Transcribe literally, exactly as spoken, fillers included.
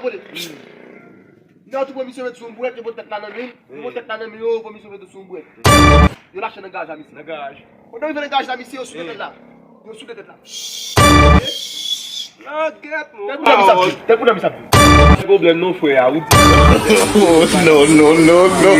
pa vole. Nèg yo tou pran misye met sou yon bwèt, yo pot tèt la nan men, yo pot tèt la nan men yo, yo pran misye met sou yon bwèt. Yo lache nan garaj la misye. Nan garaj. Pandan yo rive nan garaj la misye, yo soule tèt la. Yo soule tèt la. Lagèt, mon. Tèt pou nan misye ap di. Tèt pou nan misye ap di. Pwoblèm non, frè a, ou di. Oh, no, no, no, no.